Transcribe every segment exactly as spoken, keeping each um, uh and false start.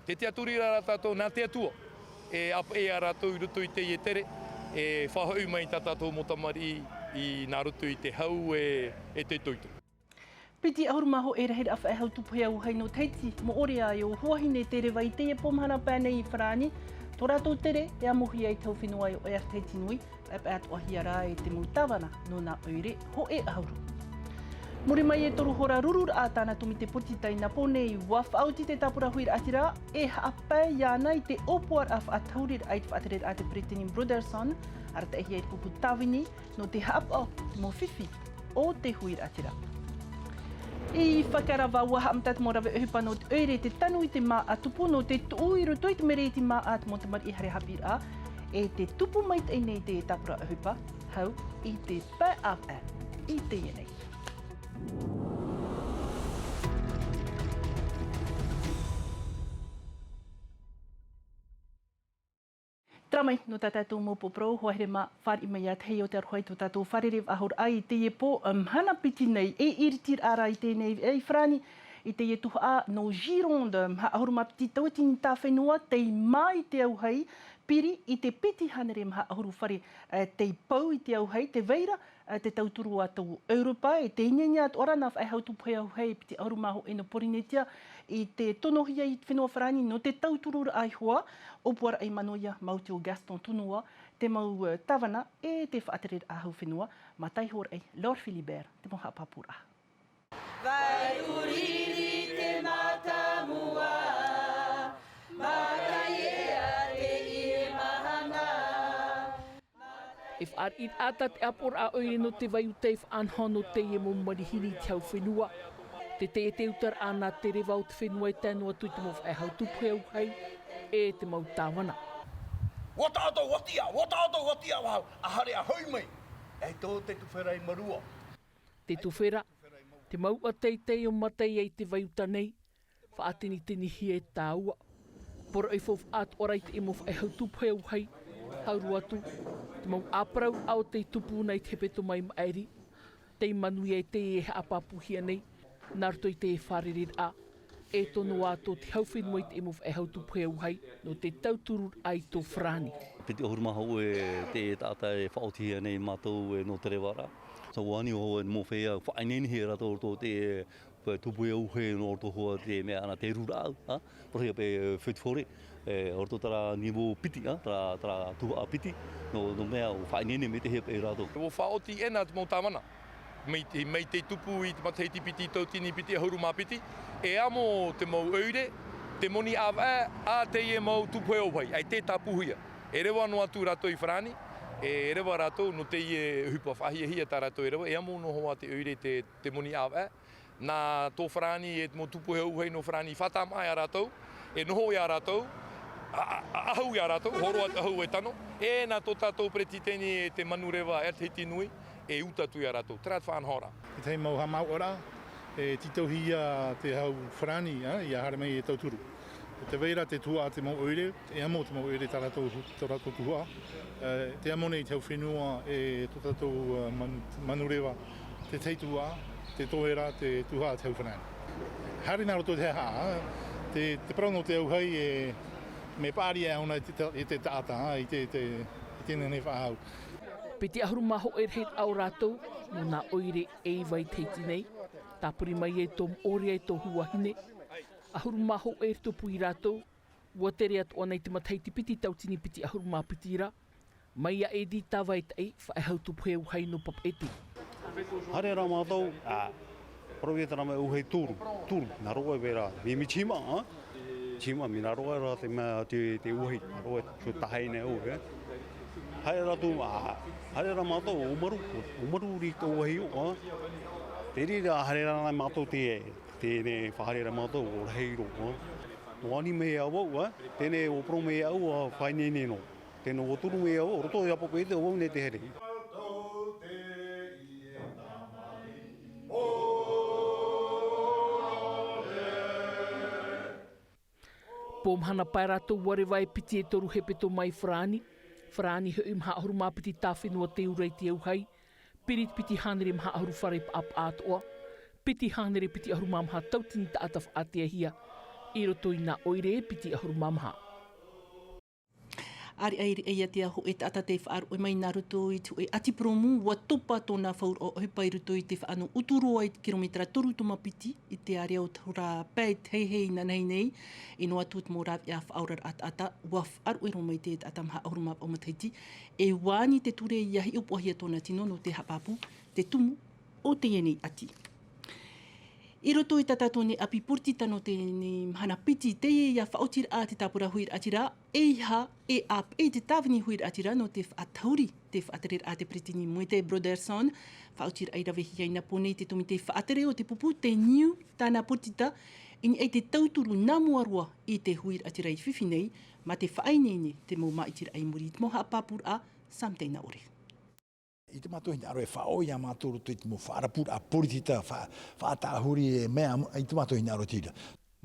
Te tiaturi rā rā tātou nā te Atua, e ʻāpeʻe ia rātou i roto i teie tere, e faʻahoʻi mai tā tātou mau tamariʻi i nā roto i te hau e, e te toitoi. Piti ʻahuru mā hōʻē rahiraʻa faʻehau tupu hau hai nō Tahiti, moʻorea e ʻo Huahine te reva i teie pō mahana pae nei i Farāni, tō rātou tere e amohia i te hau fenua e ʻo Air Tahiti Nui, e pae atoʻahia rā e te mau tāvana nō nā ʻoire hōʻē ʻahuru. Muri mai e toru hora rururaʻa tāna tōmite pōti tai nā pō nei, ʻua faʻaoti te tāpura huiraʻatira, e haʻapae iāna i te ʻōpuaraʻa faʻatauriraʻa i te faʻatereraʻa a te peretiteni Brotherson, arataʻihia i te pupu tāvini, nō te haʻapaʻo i te mau fifi o te huiraʻatira. I Fakarava ʻua haʻamata te mau rave ʻohipa nō te ʻoire te tanu i te māʻa tupu nō te tuʻu i roto i te mereti māʻa te mau tamariʻi haere haʻapiʻiraʻa, e te tupu maitaʻi nei te tāpura ʻohipa, hau i te pae ʻāvaʻe i teie nei. Terā mai, nō tā tātou mau pō parau, hoa here mā, fāriʻi mai ā te hei o te aroha i tō tātou fārerei faʻahouraʻa i teie pō, ā, mahana piti nei, e iritiraʻa rā i teie nei, e i Farāni, i teie tuhaʻa nō Gironde, maha ʻahuru mā piti tauatini tā fenua, tei mā i te auahi, piri i te piti hānere maha ʻahuru fare, ā, tei pau i te auahi, tē vai ra, ā, te tauturu a tō Europa, e te ineine atoʻa ra nā faʻehau tupu hau hai piti ʻahuru mā hōʻē nō Porinetia, i te tonohia i te fenua Farāni nō te tautururaʻa iho ā, ʻōpuaraʻa i Manoia, Mauteo Gaston Tonoa, te mau, ā, tāvana e te faʻatereraʻa hau fenua, mā Taihoraʻa Laure Philibert, te mau haʻapāpūraʻa. Vai uriri te mātāmua, mātaʻi ea te ʻie mahana. E fāriʻiraʻa tā te ʻāpoʻoraʻa ʻoire nō te vai uta e faʻanaho nō teie mau manihini i te hau fenua. Te teie te utaraʻa nā te reva o te fenua e tae noa atu i te mau faʻehau tupu hau hai, e te mau tāvana. ʻUa taʻata, ʻua tiʻa, ʻua taʻata, ʻua tiʻa, ʻua hau, ʻa haere, ʻa hoʻi mai. E tō te tuwhera i Marua. Te tuwhera, te mouʻa teitei o Mataia i te vai uta nei, faʻatinitinihia e tāua. Poroʻi faufaʻa atoʻa ra i te mau faʻehau tupu hau hai, hau roa atu, te mau ʻāparauraʻa o tei tupu nā i te hepetoma i maʻiri, tei manuia e teie e haʻapāpūhia nei, nā roto i te fārereiraʻa, e tono ā tō te hau fenua i te mau faʻehau tupu hau hai, nō te tautururaʻa i tō Farāni. Piti ʻahuru mā hōʻē te taʻata e faʻaotihia nei mātou e nō te reva ra. Sa ʻua ani ʻoe nō mau feiā, faʻaineinehia rātou tō te, e, tupu e auahi nō roto hoʻi te mea ana te rūraʻau, ā? Parauhia paʻi, e, feu de forêt, e, ʻo roto terā niveau piti, ā, terā, terā tuhaʻa piti, nō, nō mea ʻua faʻaineine mai te hea paʻi rātou. ʻUa faʻaoti ʻena te mau tāvana. Mai te, mai te tupu i te matahiti piti tauatini piti ʻahuru mā piti, e amo te mau ʻoire, te moni ʻāvaʻe, ā teie mau tupu e auahi, ʻaita e tāpūhia. E reva noa atu rātou i Farāni, e reva rātou nō teie ʻohipa faʻahiahia tā rātou e reva, e amo noa hoʻi te ʻoire te, te moni ʻāvaʻe. Nā tō Farāni e te mau tupu e auahi nō Farāni, faʻatamaʻa ia rātou, e noho ia rātou, a, a, a, ʻahu ia rātou, hōroʻa te ʻahu e tano, e nā tō tātou peretiteni e te manureva Air Tahiti Nui, e uta atu ia rātou. Terā te faʻanahoraʻa. I te mau haʻamāuʻaraʻa, e tītauhia te hau Farāni, ā, ʻia haere mai e tauturu. ʻO tē vai ra te tuhaʻa te mau ʻoire, e amo te mau ʻoire tā rātou, tō rātou tuhaʻa. E, tē amo nei te hau fenua e tō tātou, e, man-, manureva, te tahi tuhaʻa, tē toe ra te tuhaʻa te hau Farāni. Haere nā roto te haʻa, te, te parau nō te auahi e, mea paʻari e ʻaʻona i te ta-, i te taʻata, i te, te, i te nehenehe faʻahou. Piti ʻahuru mā hōʻē rahiraʻa o rātou, nō nā ʻoire e iva i Tahiti nei, tāpiri mai e tō Moʻorea e tō Huahine. ʻAhuru mā hōʻē tupu ia rātou, ʻua tere atoʻa nei te matahiti piti tauatini piti ʻahuru mā piti ra, mai ia Edi Tavaitaʻi, faʻehau tupu hau hai nō Papeʻete. Haere rā mātou, ā, parau ia terā mea ʻuhi turu, turu, nā roto e vera, mea, mea tīma, ā? Tīma, mea nā roto rā te mea te, te ʻuhi, nā roto e te tahi nei ʻuhi, ē? Haere rā tū, ā, haere rā mātou, ʻo Maru, ʻo Maru rī tō ʻuhi ʻo, ā? Te reira, haere rā mātou te, te ne faʻahaere rā mātou, ʻo Rahi rō, ā? Nō ani mai au, ā? Tēnei ʻua parau mai au, ā, faʻaineine noa. Tēnā ʻua turu mai au, roto i Papeʻete, ʻo vau nei te here. Pō mahana pae rātou ʻua reva e piti e toru hepetoma i Farāni. Farāni hoʻi maha ʻahuru mā piti tā fenua tei ura i te auahi. Piri piti hānere maha ʻahuru fare paʻapaʻa atoʻa. Piti hānere piti ʻahuru mā maha tauatini taʻata faʻateahia. i roto i nā ʻoire e piti ʻahuru mā maha. Ari ai ri ai a te aho e taʻata te faʻaroʻo mai nā roto i te hōʻē ʻati purōmu, ua topa tōna fauraʻo ʻohipa i roto i te faʻano utu roa i te kirometera toru tōmā piti i te area o te hora pae teitei i nānahi nei. I noa atu te mau rāveʻa faʻaoraraʻa taʻata, ua faʻaroʻo roa mai te taʻata maha ʻahuru mā vaʻu matahiti, e ua ani te ture ia hiʻopoʻahia tōna tino nō te haʻapāpū te tumu o teie nei ʻati. I roto i tā tātou nei ʻāpī poritita nō teie nei mahana piti, teie ia faʻaotiraʻa te tāpura huiraʻatira, e ʻeiaha e ʻāpeʻe te tāvini huiraʻatira nō te faʻatahuri te faʻatereraʻa a te peretiteni Moetai Brotherson. Faʻaotiraʻa i ravehia i nā pō nei te tōmite faʻatere o te pupu, te niu tāna poritita, i niʻa i te tauturu nā mua roa i te huiraʻatira i fifi nei, mā te faʻaineine te mau māʻitiraʻa i muri i te mau haʻapāpūraʻa. Sam Teina ʻore. I te mātou hinaʻaro e faʻaʻō ia mātou roto i te mau faʻarapuraʻa poritita, fa-, faʻatahuri e mea, i te mātou hinaʻaro te ira.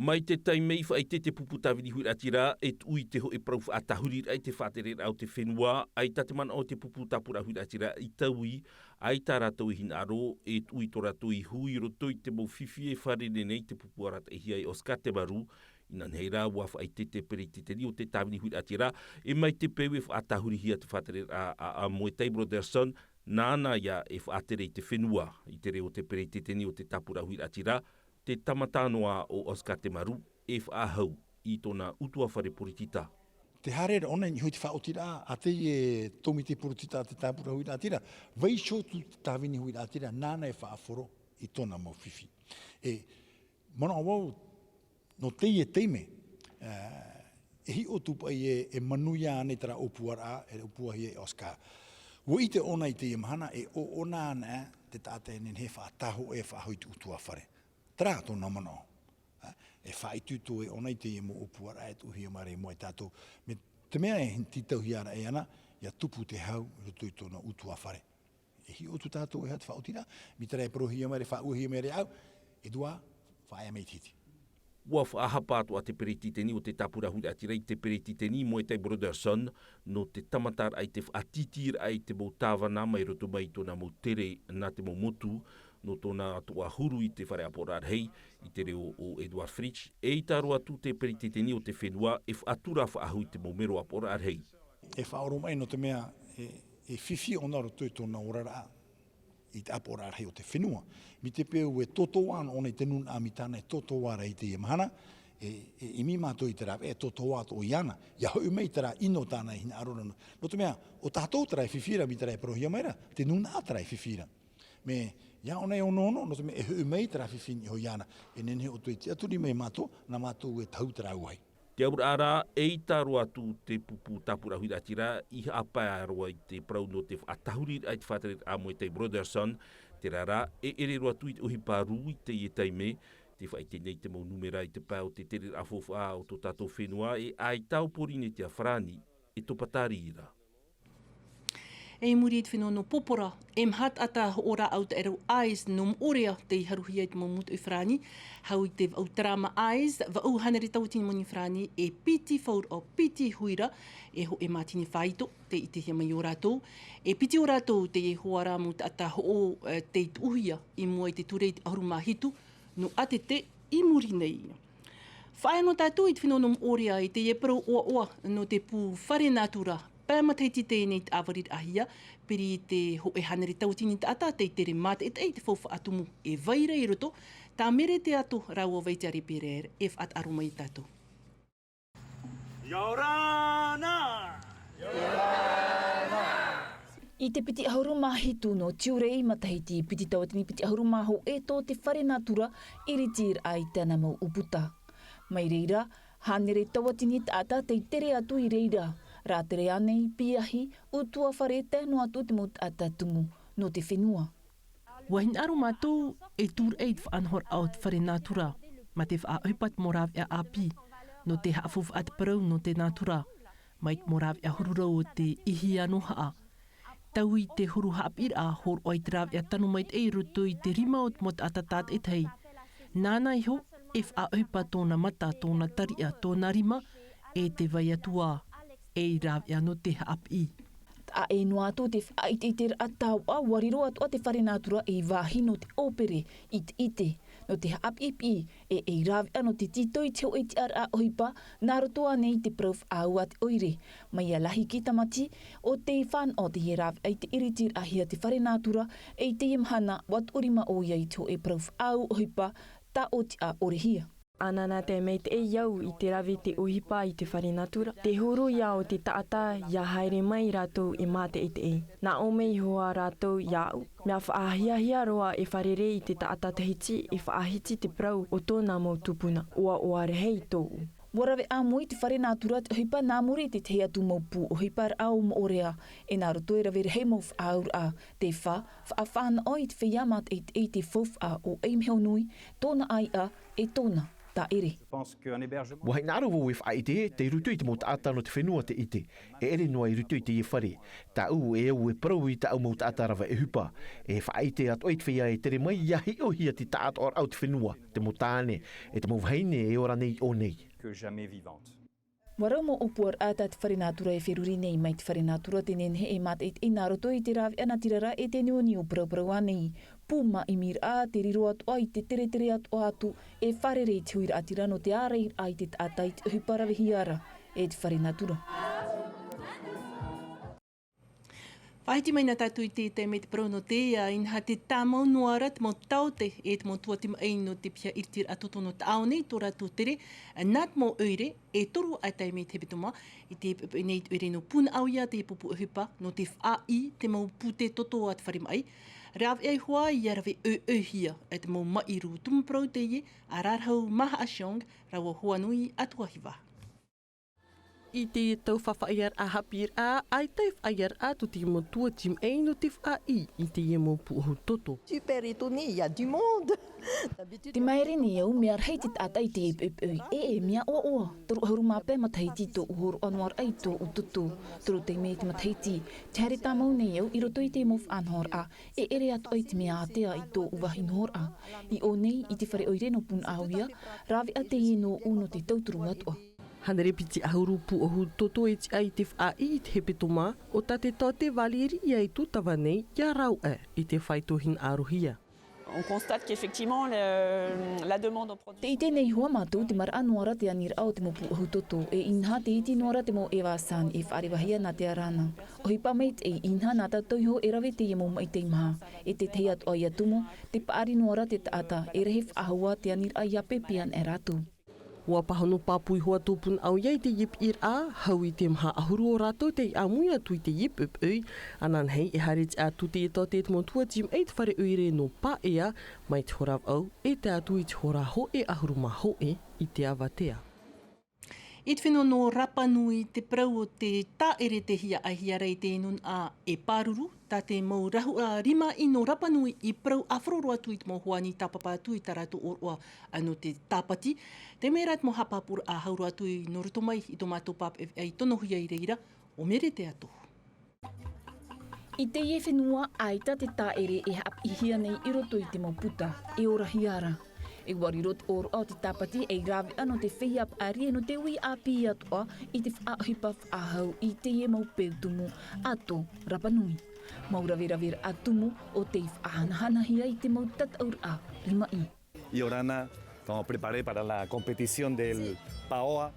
Mai te taime i faʻaʻite te pupu tāvini huiraʻatira, e tuʻu i te hōʻē parau faʻatahuriraʻa i te faʻatereraʻa o te fenua, ʻaita te manaʻo o te pupu tāpura huiraʻatira i taui, ʻaita rātou i hinaʻaro, e tuʻu i tō rātou ihu i roto i te mau fifi e fārerei nei te pupu arataʻihia e Oscar Temaru. Inanahi rā, ua faʻaʻite te peretiteni o te tāvini huiraʻatira, e mai te peu e faʻatahurihia te faʻatereraʻa a, a Moetai Brotherson, nāna ia e faʻatere i te fenua, i te reo o te peretiteni o te tāpura huiraʻatira, te tāmata noa o Oscar Temaru, e faʻahou i tōna ʻutuāfare poritita. Te haere ra ʻōna i niʻa i te faʻaotiraʻa a teie tōmite poritita a te tāpura huiraʻatira, vaiiho atu te tāvini huiraʻatira, nāna e faʻahoro i tōna mau fifi. E manaʻo vau, nō teie taime, e, e hiʻo atu paʻi e, e manuia ānei terā ʻōpuaraʻa, e ʻōpuahia e Oscar. Ua ʻite ʻōna i teie mahana, e ʻoʻona ana te taʻata e nehenehe e faʻatahoʻe, e faʻahou i te ʻutuāfare. Terā tōna manaʻo. E, e faʻaitoito e ʻōna i teie mau ʻōpuaraʻa e tuʻuhia mai ra i mua ia tātou. Mai te mea e tītauhia ra e ana, ia tupu te hau i roto i tōna ʻutuāfare. E hiʻo atu tātou e aha te faʻaotiraʻa, mai terā e parauhia mai ra, e faʻauehia mai ra e au, e tuā, faʻaea mai te hiti. Ua faʻahapa atoʻa te peretiteni o te tāpura huiraʻatira i te peretiteni Moetai Brotherson, nō te tāmataraʻa i te faʻatītīraʻa i te mau tāvana mai roto mai i tōna mau tere nā te mau motu, nō tōna atoʻa huru i te fare ʻāpoʻoraʻa rahi, i te reo o Edouard Fritch, eʻita roa atu te peretiteni o te fenua e faʻatura faʻahou i te mau mero ʻāpoʻoraʻa rahi. E faʻaoromaʻi nō te mea e, e fifi ʻōna roto i tōna oraraʻa i te ʻāpoʻoraʻa rahi o te fenua. Mai te peu e tōtōā ana ʻōna i te nūnaʻa mai tāna e tōtōā ra i teie mahana, e, e ʻimi mātou i te rāveʻa e tōtōā atoʻa iāna, ia hoʻi mai terā ʻino tāna i hinaʻaro ra. Nō te mea, ʻo tātou terā e fifi ra, mai terā e parauhia mai ra, te nūnaʻa terā e fifi ra. Mai, ia ʻōna e onoono, nō te mea e hoʻi mai terā fifi i niʻa iho iāna, e nehenehe ʻoutou e tiʻaturi mai mātou, nā mātou e tahu terā auahi. Te auraʻa rā, eʻita roa atu te pupu tāpura huiraʻatira i haʻapae roa i te parau nō te faʻatahuriraʻa i te faʻatereraʻa a Moetai Brotherson, terā rā, e ʻere roa atu i te ʻohipa rū i teie taime, tē faʻaʻite nei te mau nūmera i te pae o te tereraʻa faufaʻa o tō tātou fenua, e ʻaita ʻo Pōrīnetia Farāni e topa tāriʻi ra. I muri i te fenua nō Pōpora, e maha taʻata hoʻo rāʻau taʻerau ice nō Moʻorea tei haruhia i te mau motu i Farāni, hau i te vaʻu tarama ice, vaʻu hānere tauatini moni farāni, e piti fauraʻo, piti huira, e hōʻē mātini faito, tei ʻitehia mai ʻo rātou. E piti ʻo rātou teie hoʻo rā mau taʻata hoʻo, e, tei tuʻuhia i mua i te ture i te ʻahuru mā hitu, nō ʻātete i muri nei. Faʻaea noa tātou i te fenua nō Moʻorea i teie parau ʻoaʻoa nō te pū fare nātura. Pae matahiti teie nei tāvariraʻahia, piri i te hōʻē hānere tauatini taʻata tei tere mātaʻitaʻi i te faufaʻa tumu e vai ra i roto, tā Mere Teato rāua Vaitiare Pereira e faʻataʻaro mai ia tātou. Ia ora na! I te piti ʻahuru mā hitu nō Tiurai, matahiti piti tauatini piti ʻahuru mā hōʻē tō te fare nātura i Ritirā i tāna mau ʻūputa. Mai reira, hānere tauatini taʻata tei tere atu i reira, rātere ānei, pīahi, ʻutuāfare tae noa atu te mau taʻata tumu nō te fenua. Ua hinaʻaro mātou e tūraʻi i te faʻanahoraʻa o te fare nātura, mā te faʻaʻohipa te mau rāveʻa ʻāpī, nō te haʻafaufaʻa te parau nō te nātura, mai te mau rāveʻa huru rau o te ihi ʻānohaʻa. Taui te huru haʻapiʻiraʻa, hōroʻa i te rāveʻa tano maitaʻi i roto i te rima o te mau taʻata tātaʻitahi. Nāna iho e faʻaʻohipa tōna mata, tōna tariʻa, tōna rima, e te vai atu ā, ei rāveʻa nō te haʻapiʻi. ʻA ʻē noa atu te faʻaʻiteʻiteraʻa taoʻa, ʻua riro atoʻa te fare nātura ei vāhi nō te ʻōpere i te ʻite, nō te haʻapiʻipiʻi, e ei rāveʻa nō te tītau i te hōʻē tiʻaraʻa ʻohipa, nā roto ānei i te parau faʻaau a te ʻoire. Mai iā Lahiki Tamati, ʻo tei fānaʻo teie rāveʻa i te ʻiritiraʻahia te fare nātura, e i teie mahana, ʻua tuʻurima ʻoia i te hōʻē parau faʻaau ʻohipa, tāʻotiʻa ʻorehia. Ananahi te maitaʻi au i te rave i te ʻohipa i te fare nātura. Te huru ia o te taʻata, ia haere mai rātou e mātaʻitaʻi. Nā ʻō mai hoʻi rātou iāʻu, mea faʻahiahia roa e fārerei i te taʻata Tahiti, e faʻahiti te parau o tōna mau tupuna, ʻoaʻoa rahi tōʻu. ʻUa rave ʻāmui te fare nātura te ʻohipa nā muri i te tahi atu mau pū ʻohiparaʻa o Moʻorea, e nā roto e rave rahi mau faʻaauraʻa, te fā, faʻafānaʻo i te feiā mātaʻitaʻi i te faufaʻa o Aimehonui, tōna ʻāiʻa, e tōna tāʻere. ʻUa hinaʻaro vau e faʻaʻite, tei roto i te mau taʻata nō te fenua te ʻite, e ʻere noa i roto i teie fare. Tāʻu e au e parau i tāʻu mau taʻata rave ʻohipa, e faʻaʻite atoʻa i te feiā e tere mai, ia hiʻohia te taʻatoʻaraʻa o te fenua, te mau tāne, e te mau vahine e ora nei i ʻō nei. ʻUa rau mau ʻōpuaraʻa tā te fare nātura e feruri nei, mai te fare nātura te nehenehe e mātaʻitaʻi nā roto i te rāveʻa natirara e te niuniu paraparau ānei. Pū māʻimiraʻa, te riro atoʻa i te teretere atoʻa atu, e fārerei i te huiraʻatira nō te ārairaʻa i te taʻata i te ʻohipa ravehia ra e te fare nātura. Faʻahiti mai na tātou i te taime i te parau nō te, ā, inaha te tāmau noa ra te mau taote e te mau tuati maʻi nō te piha ʻiritiraʻa toto nō te ao nei, tō rātou tere, nā te mau ʻoire, e toru ā taime i te hepetoma, i te peʻapeʻa nei i te ʻoire nō Punaʻauia te pupu ʻohipa, nō te faʻaʻī te mau pūtē toto a te fare maʻi. Rāveʻa iho ā ia rave ʻoiʻoihia, e te mau maʻi rū tumu parau teie, a Rarahu Mahaʻacheong, rāua Hoanui Atuahiva. I te tau faʻaʻiaraʻa haʻapiʻiraʻa, ʻaita e faʻaʻiaraʻa atu te mau tuati maʻi nō te faʻaʻī i teie mau puʻohu toto. Super étonné, il y a du monde. Te maere nei au, mea rahi te taʻata i teie poʻipoʻi, e, e, mea ʻoaʻoa, toru ʻahuru mā pae matahiti tōʻu hōroʻa noa raʻa i tōʻu toto, toru taime i te matahiti, te haere tāmau nei au i roto i te mau faʻanahoraʻa, e ʻere atoʻa i te mea ātea i tōʻu vāhi nohoraʻa. I ʻō nei, i te fare ʻoire nō Punaʻauia, rāveʻa teie nōʻu nō te tauturu atoʻa. Hānere piti ʻahuru puʻohu toto e tiʻa i te faʻaʻī i te hepetoma, ʻo tā te taote Valérie ia i tūtava nei, ia rāua, i te fāito hinaʻarohia. On constate qu'effectivement, le, la demande en produits. Tē ʻite nei hoʻi mātou te maraʻa noa ra te aniraʻa o te mau puʻohu toto, e inaha tē iti noa ra te mau ʻeva san e faʻarevahia nā te arana. ʻOhipa maitaʻi, inaha nā tātou iho e rave teie mau maʻi teimaha, e te tahi atoʻa ia tumu, te paʻari noa ra te taʻata, e rahi faʻahou ā te aniraʻa ia pēpē ana e rātou. ʻUa pāhono pāpū iho atu Punaʻauia i teie piʻiraʻa, hau i te maha ʻahuru o rātou tei ʻāmui atu i teie poʻipoʻi, ananahi e haere tiʻa atu teie taote i te mau tuati maʻi i te fare ʻoire nō Paea, mai te hora vaʻu, e tae atu i te hora hōʻē ʻahuru mā hōʻē i te avatea. I te fenua nō Rapanui, te parau o te tāʻere tei hiaʻaihia ra i te nūnaʻa e pāruru, tā te mau rahuraʻa rimaʻī nō Rapanui i parau ʻāfaʻaroʻo atu i te mau hoani tāpapa atu i tā rātou ʻōroʻa nō te Tāpati. Te mea rā te mau haʻapāpūraʻa hau roa atu i nō roto mai i tō mātou pāpaʻi i tonohia i reira, ʻo Mere Teato. I teie fenua, ʻaita te tāʻere e haʻapiʻihia nei i roto i te mau puta, e orahia ra. E ʻua riro te ʻōroʻa o te Tāpati ei rāveʻa nō te feiā paʻari e nō te ui ʻāpī atoʻa i te faʻaʻohipa faʻahou i teie mau peu tumu a tō Rapanui. Mau raveraveraʻa tumu ʻo tei faʻahanahanahia i te mau tataʻuraʻa rimaʻī. Y ahora estamos preparados para la competición del Paoa.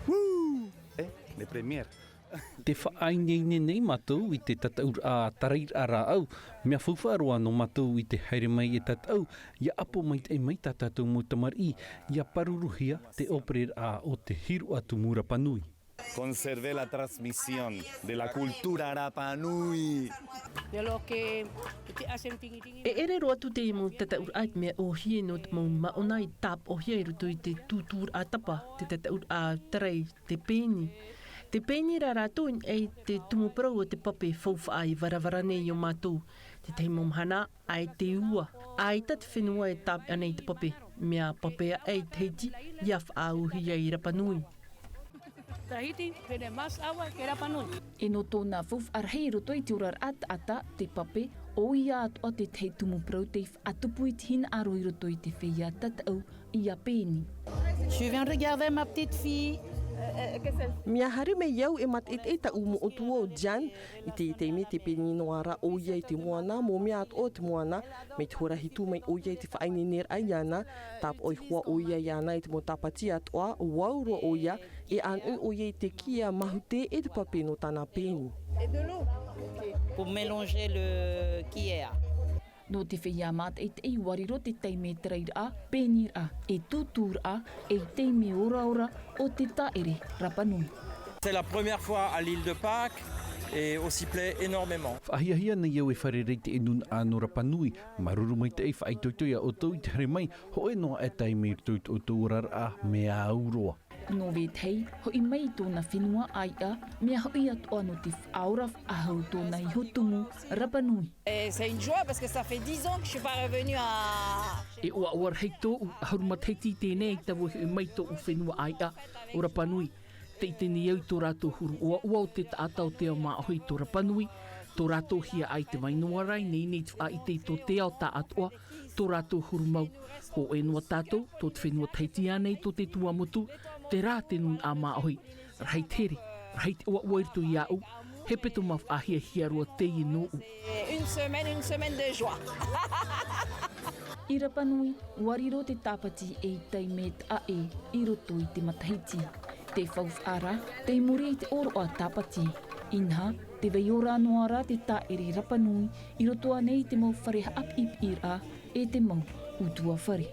¡Woo! ¿Eh? De premier. Te faʻaineine nei mātou i te tataʻuraʻa tarairaʻa rāʻau, mea faufaʻa roa nō mātou i te haere mai e tataʻu, ia ʻapo maitaʻi mai tā tātou mau tamariʻi, ia pāruruhia te ʻōpereraʻa o te hiroʻa tumu Rapanui. Conserver la transmisión de la cultura Rapanui. De lo que te hacen tingi tingi. E ʻere roa atu te mau tataʻuraʻa i te mea ʻōhie nō te mau māʻona i tāpaʻohia i roto i te tūtūraʻa tapa, te tataʻuraʻa tarai, te pēni. Te pēni rā rātou i niʻa i te tumu parau o te pape faufaʻa i varavara nei i ō mātou. Tētahi mau mahana, ʻaita e ua, ʻaita te fenua e tāpeʻa nei te pape. Mea pape aʻe i Tahiti, ia faʻaauhia i Rapanui. Tahiti, tiene más agua que Rapa Nui. E nō tōna faufaʻa rahi i roto i te oraraʻa taʻata, te pape, ʻoia atoʻa tētahi tumu parau tei faʻatupu i te hinaʻaro i roto i te feiā tataʻu, ia pēni. Je viens regarder ma petite fille. Mea haere mai au e mātaʻitaʻi taʻu moʻotua ʻo Jan. I te taime tē pēni noa ra ʻoia i te moana, mau mea atoʻa o te moana, mai te hora hitu mai ʻoia i te faʻaineineraʻa iāna, tāpaʻo ihoa ʻoia iāna i te mau tāpati atoʻa, ʻua au roa ʻoia, e ʻānoʻi ʻoia i te kī a Mahute e te pape nō tāna pēni. Pour mélanger le kīea. Nō te feiā mātaʻitaʻi ʻua riro te taime tarairaʻa, pēniraʻa, e tūtūraʻa, e taime oraora o te tāʻere Rapa Nui. C'est la première fois à l'île de Pâques et on s'y plaît énormément. Faʻahiahia nei au e fārerei i te nūnaʻa nō Rapa Nui, māuruuru maitaʻi, faʻaitoito ia ʻoutou i te haere mai, hōʻē noa e taime i roto i tō ʻoutou oraraʻa, mea au roa. Nō vetahi, hoʻi mai i tōna fenua ʻāiʻa, mea hoʻi atoʻa nō te faʻaora faʻahou tōna iho tumu, Rapa Nui. Et c'est une joie parce que ça fait dix ans que je suis pas revenue à... E ʻoaʻoa rahi tōʻu, ʻahuru matahiti i teie nei taʻu i hoʻi mai i tōʻu fenua ʻāiʻa, ʻo Rapa Nui. Tē ʻite nei au i tō rātou huru ʻoaʻoa o te taʻata o te ao māʻohi i tō Rapa Nui, tō rātou hiaʻai, te vai noa ra i teie nei te faʻaʻite i tō te ao tāʻatoʻa, tō rātou huru mau. Hōʻē noa tātou, tō te fenua Tahiti ānei, tō te Tuamotu, terā te nūnaʻa māʻohi. Rahi te here, rahi te ʻoaʻoa i roto iāʻu, hepetoma faʻahiahia roa teie nōʻu. Une semaine, une semaine de joie. I Rapa Nui, ʻua riro te tāpati ei taime taʻa ʻē i roto i te matahiti. Tē faufaʻa ra, tei muri i te ʻōroʻa tāpati. Inaha, tē vai ora noa ra te tāʻere Rapa Nui, i roto ānei i te mau fare haʻapiʻipiʻiraʻa, e te mau ʻutuāfare.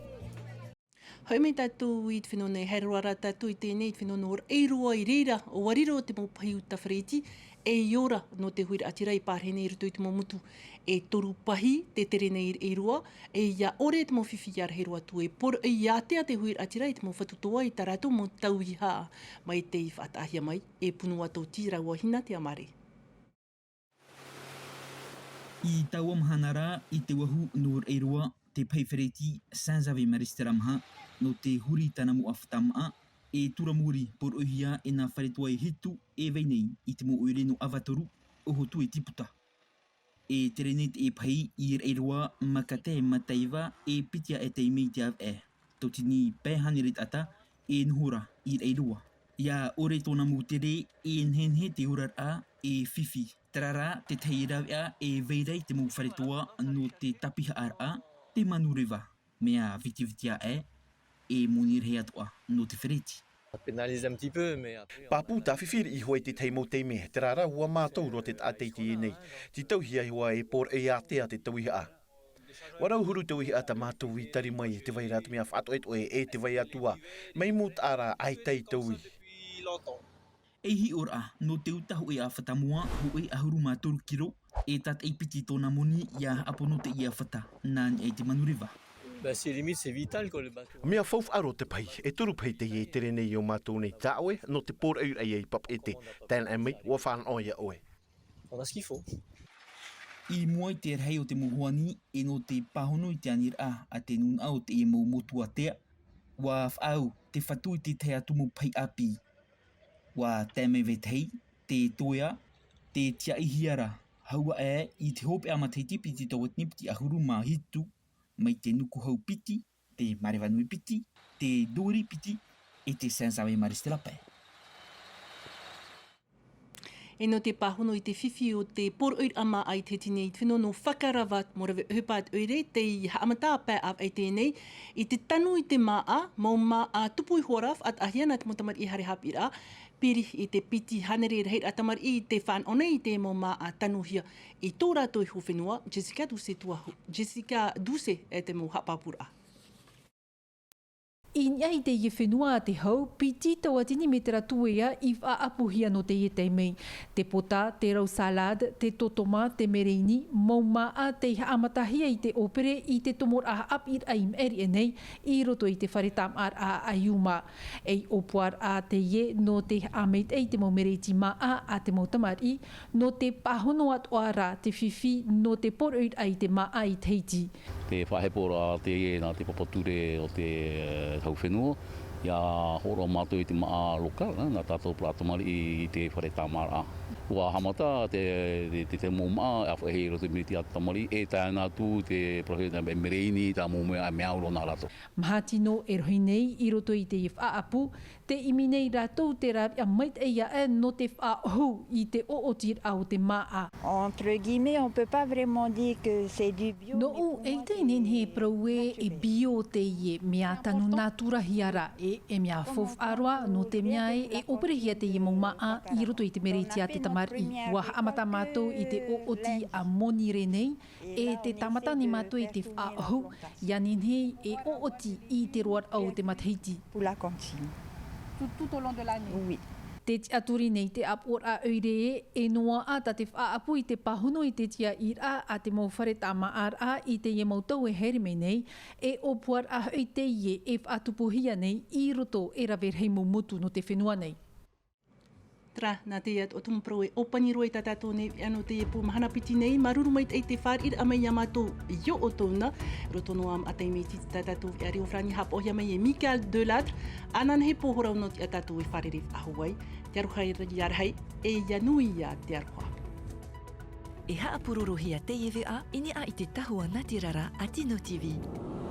Hoʻi mai tātou i te fenua nei, haere roa rā tātou i teie nei, i te fenua nō Raʻiroa i reira, ʻua riro te mau pahi uta fareti, ei ora nō te huiraʻatira i pārahi nei i roto i te mau motu e toru pahi, tē tere nei i Raʻiroa, e ʻia ʻore te mau fifi ʻia rahi roa atu e poroʻi ātea te huiraʻatira i te mau fatu toa i tā rātou mau tauihaʻa. Mai tei faʻataʻahia mai e Punua Toti rāua Hina Teamare. I taua mahana ra, i te vahu nō Raʻiroa, te pahi fareti Saint Xavier Maris Teramaha, nō te huri i tāna mau ʻāfata māʻa, e tūramuri poroʻihia e nā fare toa e hitu e vai nei i te mau ʻoire nō Avatoru, ʻo Hotu e Tiputa. E tere nei te pahi i Raʻiroa, Makate, Mataiva, e piti aʻe taime i te avaʻe. Tauatini pae hānere taʻata e noho ra i Raʻiroa. ʻIa ʻore tōna mau tere, e nehenehe te oraraʻa, e fifi. Terā rā te tahi raveʻa e vai ra i te mau fare toa nō te tāpihaʻaraʻa, te Manureva, mea vitiviti aʻe, e moni rahi atoʻa nō te fareti. Ça pénalise un petit peu, mais après, on... Pāpū tāfifi riʻi hoʻi i te tahi mau taime, terā rā ʻua mātau roa te taʻata i teie nei, tītauhia ihoa e poroʻi ātea te tauihaʻa. ʻUa rau huru tauihaʻa tā mātou i tari mai, tē vai ra te mea faʻatoʻetoʻe e tē vai atu ā, mai mūtaʻa ra ʻaita i taui. Ei hiʻoraʻa, nō te uta hōʻē ʻāfata moa, hōʻē ʻahuru mā toru kiro, e tātaʻi piti tōna moni ʻia haʻapono teie ʻāfata, nā niʻa i te Manureva. Bah, c'est limite, c'est vital, quoi, le bateau. Mea faufaʻa roa te pahi, e toru pahi teie e tere nei iō mātou nei, tā ʻoe, nō te poroʻiraʻa i Papeʻete, tae noa mai, ʻua fānaʻo ia ʻoe. On a ce qu'il faut. I mua i te rahi o te mau hoani, e nō te pāhono i te aniraʻa a te nūnaʻa o teie mau motu ātea, ʻua faʻaau te fatu i te tahi atu mau pahi ʻāpī. ʻUa tae mai vetahi, te toea, te tiaʻihia ra, hau aʻe i te hopeʻa matahiti piti tauatini piti ʻahuru mā hitu, mai te nuku hau piti, te Mareva Nui piti, te Dori piti, e te Saint Xavier Maris Teramaha. E nō te pāhono i te fifi o te poroʻiraʻa māʻa i te hiti nei i te fenua nō Fakarava, mau rave ʻohipa ʻoire, tei haʻamata pae ʻāvaʻe i teie nei, i te tanu i te māʻa, mau māʻa tupu iho ra faʻataʻahia nā te mau tamariʻi haere haʻapiʻiraʻa, piri i te piti hānere rahiraʻa tamariʻi i te fānaʻo nei i te mau māʻa tanuhia i tō rātou iho fenua, Jessica Doucet Tuahu, Jessica Doucet e te mau haʻapāpūraʻa. I niʻa i teie fenua a te hau, piti tauatini mētera tuea i faʻaʻapuhia nō teie taime. Te pota, te rau salade, te totoma, te mereini, mau māʻa tei haʻamatahia i te ʻōpere i te tomoraʻa haʻapiʻiraʻa i maʻiri aʻe nei, i roto i te fare tāmāʻaraʻa a Yuma. Ei ʻōpuaraʻa teie nō te haʻamaitaʻi i te mau mereti māʻa a te mau tamariʻi, nō te pāhono atoʻa rā te fifi nō te poroʻiraʻa i te māʻa i Tahiti. Te faʻaheporaʻa teie nā te papa ture o te, eh, hau fenua, Ia hōroʻa mātou i te māʻa local, nā tātou parau tamariʻi i te fare tāmāraʻa. Ua haʻamata te, te, te, te mau māʻa, ʻa faʻaʻite i roto i te miti a te tamariʻi, e tae ana atu te parau e mereini, tā mau mea, mea au roa nā rātou. Maha tino e rohi nei i roto i te faʻaʻapu, te ʻimi nei rātou te rāveʻa maitaʻi aʻe nō te faʻaʻohu i te ʻoʻotiraʻa o te māʻa. Entre guillemets, on peut pas vraiment dire que c'est du bio, mais pour moi, c'est naturel. Nōʻu, e ʻite nei e parau ē, e bio teie, mea tano nātūrahia ra, e, e mea faufaʻa roa, nō te mea ē, e ʻōperehia teie mau māʻa i roto i te mereti a te tamariʻi. Ua haʻamata mātou i te ʻoʻoti a Moniré nei, e te tāmata nei mātou i te faʻaʻohu, ia nehenehe e ʻoʻoti i te roaraʻa o te matahiti. Pour la cantine. Tout, tout au long de l'année. Oui. Tē tiʻaturi nei te ʻāpoʻoraʻa ʻoire ē, e noaʻa tā te faʻaʻapu i te pāhono i te tiaʻiraʻa a te mau fare tāmāʻaraʻa i teie mau tau e haere mai nei, e ʻōpuaraʻa hoʻi teie e faʻatupuhia nei i roto e rave rahi mau motu nō te fenua nei. Terā, nā teie atu ʻo te mau parau e ʻōpani roa i tā tātou nei veʻa nō teie pō mahana piti nei, māuruuru maitaʻi i te fāriʻiraʻa mai iā mātou i ʻō ʻoutou na, roto noa ā maʻa taime iti tā tātou veʻa reo farāni haʻapaʻohia mai e Michael Delattre, ananahi pō hora nō te ʻā tātou e fārerei faʻahou ai, te aroha ia rahi, e ia nui ā te aroha. E haʻapurorohia teie veʻa i niʻa i te tahua nā te rara a Tino T V.